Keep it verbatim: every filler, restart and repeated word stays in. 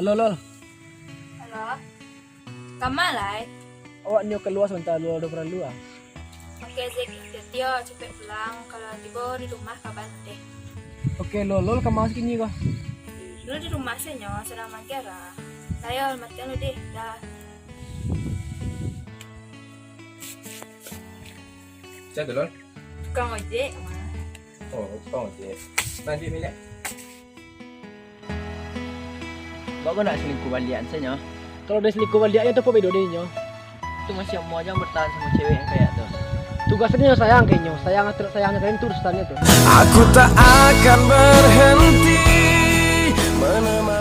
Lol, Lol. Halo. Kama lai? Awak nio kalua sabanta, Lol, ado paralu ah. Oke, Zik. Hati-hati yo, capek pulang. Kalau tibo di rumah, kabaran deh. Oke, Lol, Lol kama sakinyo ko? Lol di rumah se nyo, sadang manggia lah. Lah yo, matian lu deh. Dah. Sia tu, Lol? Tukang ojek mah. Oh, tukang ojek. Nah, Dik, milik. Baa kok nak selingkuh baliak se nyo? Kalau dia selingkuh baliak nyo tu apo bedo deh nyo? Tu masih amuah, jan bertahan samo cewek yang kayak tu. Tugasnyo sayang ka inyo, sayang atau dak sayang ka inyo tu urusannyo tu. Aku tak akan berhenti menemani